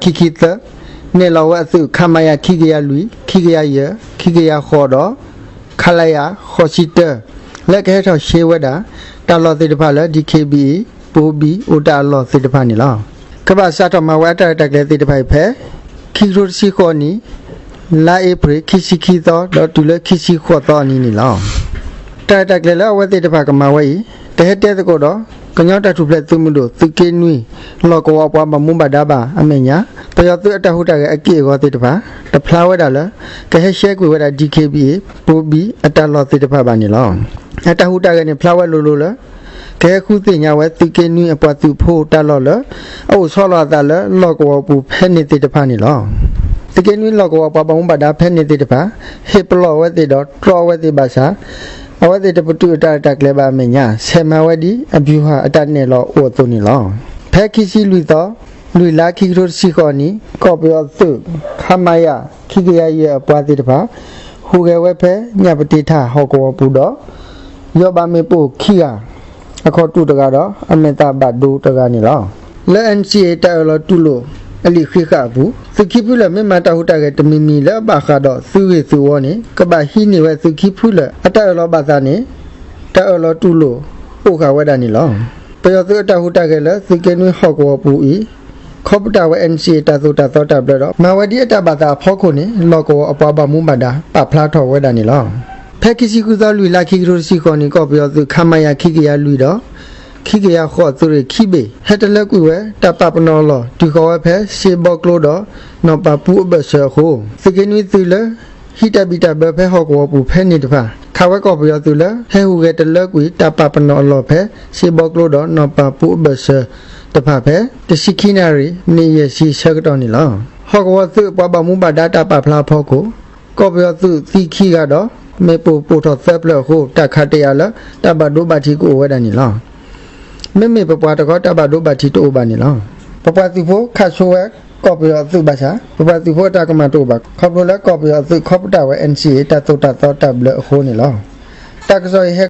ခံဆံသၢ နဲၣ်လီၤဝဲအသုး ခမရ ခံကယၤလွံၢ်, ခံကယၤယဲၢ်, ခံကယၤဃိးဒီး ခလရ ဃိးဆံတၢ လၢကဟဲထီၣ်ဆှ့ဝဲဒၣ် တၢ်လီၢ်သ့ၣ်တဖၣ်လၢ DKBA ပိဘံၣ် အိၣ်တၢ်အလီၢ်သ့ၣ်တဖၣ်န့ၣ်လီၤ. ကဘၣ်စးထီၣ်မၤဝဲအတၢ်ရဲၣ်တၢ်ကျဲၤသ့ၣ်တဖၣ်အံၤဖဲ ခံကထိတဆံဃိးနံၣ် လါအ့ဖြ့ၣ် ခံဆံခံသီ ဒီးတုၤလၢခံဆံဃိးသီအနံၤန့ၣ်လီၤ. တၢ်ရဲၣ်တၢ်ကျဲၤလၢအဝဲသ့ၣ်တဖၣ်ကမၤဝဲအံၤ တဟဲတဲသကိးဒီး ကညီတၢ်ထူၣ်ဖျဲးသုးမုၢ်ဒိၣ် သုးက့နွံ လီၢ်ကဝီၤပှၤဘၣ်မူဘၣ်ဒါဘၣ်အမဲာ်ညါ ပယီၤသုးအတၢ်ဟူးတၢ်ဂဲၤအက့ၢ်အဂီၤသ့ၣ်တဖၣ် တဖျါဝဲဒၣ်လၢ ကဟဲရှဲကွံာ်ဝဲဒၣ် DKBA ပိဘံၣ်အတၢ်လီၢ်သ့ၣ်တဖၣ်ဘၣ်န့ၣ်လီၤ. အတၢ်ဟူးတၢ်ဂဲၤန့ၣ် ဖျါဝဲလိၤလိၤလၢ ကဟဲဃုသ့ၣ်ညါဝဲသုးက့နွံအပှၤသုးဖိတၢ်လီၢ်လၢ အအိၣ်ဆီလီၤအသးလၢလီၢ်ကဝီၤပူၤဖဲန့ၣ်သ့ၣ်တဖၣ်န့ၣ်လီၤ. သုးက့နွံလီၢ်ကဝီၤပှၤဘၣ်မူဘၣ်ဒါဖဲန့ၣ်သ့ၣ်တဖၣ် ဟ့ၣ်ပလီၢ်အဝဲသ့ၣ်ဒီးတြီအဝဲသ့ၣ်ဘၣ်ဆၣ် အဝဲသ့ၣ်တပတုာ်အတၢ်ရဲၣ်တၢ်ကျဲၤဘၣ်အမဲာ်ညါ ဆဲးမၤဝဲဒ်အဗျူဟာအတၢ်နဲၣ်လီၤအိၣ်အသိးန့ၣ်လီၤ. ဖဲခံဆံလွံၢ်သီ လွံၢ်လါ ခံကထိတဆံဃိးနံၣ် ကီၢ်ပယီၤသုး ခမရ ခံကယၤယဲၢ်အပှၤသ့ၣ်တဖၣ် ဟူးဂဲၤဝဲဖဲညၣ်ပတ့ထၣ်ဟီၣ်ကဝီၤပူၤဒီး ယီၢ်ဘၣ်မ့ၣ်ပိၢ်ခံဂၤ အခီၣ်တူာ်တဂၤဒီး အမဲာ်သၣ်ဘၣ်ဒိတဂၤန့ၣ်လီၤ. လၢ NCA တၢ်အၢၣ်လီၤတူၢ်လိာ်အလံာ်ဃံးဃာ်အပူၤ သုးခံဖုလၢာ်မ့ၢ်မၤတၢ်ဟူးတၢ်ဂဲၤတမံၤမံၤလၢအဘၣ်ဃးဒီးသုးဂ့ၢ်သုးဝီန့ၣ် ကဘၣ်ဟံးန့ၢ်ဝဲသုးခံဖုလၢာ်အတၢ်အၢၣ်လီၤဘၣ်သးန့ၣ် တၢ်အၢၣ်လီၤတူၢ်လိာ်အိၣ်ဃာ်ဝဲဒၣ်န့ၣ်လီၤ. ပယီၤသုးအတၢ်ဟူးတၢ်ဂဲၤလၢသုးက့နွံဟီၣ်ကဝီၤပူၤအံၤ ခီပတာ်ဝဲ NCA တၢ်သိၣ်တၢ်သီတၢ်ဘျၢဒီး မၤဝဲဒ်အတၢ်ဘၣ်သးအဖီခိၣ်န့ၣ် လီၢ်ကဝီၤအပှၤဘၣ်မူဘၣ်ဒါ ပာ်ဖျါထီၣ်ဝဲဒၣ်န့ၣ်လီၤ. ဖဲခံဆံဃုသီ လွံၢ်လါ ခံကထိတဆံဃိးနံၣ် ကီၢ်ပယီၤသုး ခမရ ခံကယၤလွံၢ်ဒီး ခံကယၤဃိးသုးရ့ၣ်ခံဘ့ၣ် ဟဲတလၢကွံာ်ဝဲတၢ်ပာ်ပနီၣ်အလီၢ် တုၤဃီၤဝဲဖဲ စ့ဘီကျိဒီး နီၢ်ပၢ်ပူၤအဘၢၣ်စၢၤအဃိ သုးက့နွံသုးလၢ ဟံးတၢ်ဘံၣ်တၢ်ဘၢဖဲဟီၣ်ကဝီၤပူၤဖဲန့ၣ်တဖၣ် ခးဝဲကီၢ်ပယီၤသုးလၢ ဟဲဟူးဂဲၤတလၢကွံာ်တၢ်ပာ်ပနီၣ်အလီၢ်ဖဲ စ့ဘီကျိဒီးနီၢ်ပၢ်ပူၤအဘၢၣ်စၢၤတဖၣ်ဖဲ တဆံခံနၣ်ရံၣ် မံးနံးယဲၢ်ဆံဆၢကတီၢ်န့ၣ်လီၤ. ဟီၣ်ကဝီၤသုးအပှၤဘၣ်မူဘၣ်ဒါတၢ်ပာ်ဖျါအဖီခိၣ် ကီၢ်ပယီၤသုးသံခံဂၤဒီး မ့ၣ်ပိၢ်ပိၢ်ထီၣ်သၢဖျၢၣ်အဃိ တၢ်ခးတယာ်လၢ တၢ်ဘၣ်ဒိဘၣ်ထံးကအိၣ်ဝဲဒၣ်န့ၣ်လီၤ. မ့မ့ၢ်ပပှၤတခီ တၢ်ဘၣ်ဒိဘၣ်ထံးတအိၣ်ဘၣ်န့ၣ်လီၤ. ပပှၤသုးဖိခးဆိဝဲကီၢ်ပယီၤအသုးဘၣ်ဆၣ် ပပှၤသုးဖိအတၢ်ကမၣ်တအိၣ်ဘၣ် ခီဖျိလၢကီၢ်ပယီၤအသုးခီပတာ်ဝဲ NCA တၢ်သိၣ်တၢ်သီတၢ်ဘျၢအဃိန့ၣ်လီၤ. တၢ်ကစီၣ်အံၤဟဲ